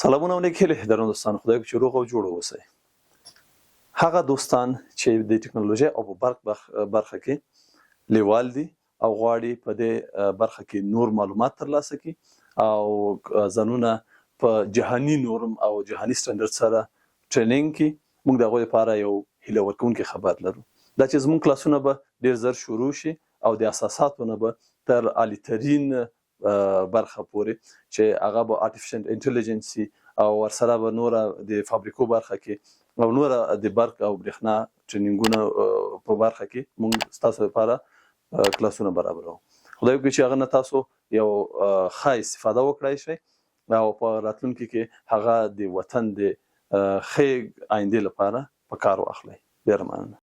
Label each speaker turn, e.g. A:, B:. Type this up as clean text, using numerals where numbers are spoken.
A: سلامونه او نیک هیلې درنو دوستانو، خدای وکړي چې روغ او جوړ اوسئ. هغه دوستان چې د ټکنالوژۍ او په برق برخه کې لیوال دي او غواړي په دې برخه کې نور معلومات ترلاسه کړي او ځانونه په جهاني نورم او جهاني سټنډرډ سره ټریننګ کړي، موږ د هغوی لپاره یو هیله ورکوونکی خبر لرو، دا چې زموږ کلاسونه به ډیر زر شروع شي او د اساساتو نه به تر عالي ترین برخه پورې چې هغه به آرټیفیشل انټیلیجنس او ورسره به نوره د فابریکو برخه کې او نوره د برق او برېښنا ټریننګونه په برخه کې موږ ستاسو لپاره کلاسونه برابروو. خدای وکړي چې هغه نه تاسو یو ښه استفاده وکړای شئ او په راتلونکي کې هغه د وطن د ښې آیندې لپاره په کار واخلئ. ډېره مننه.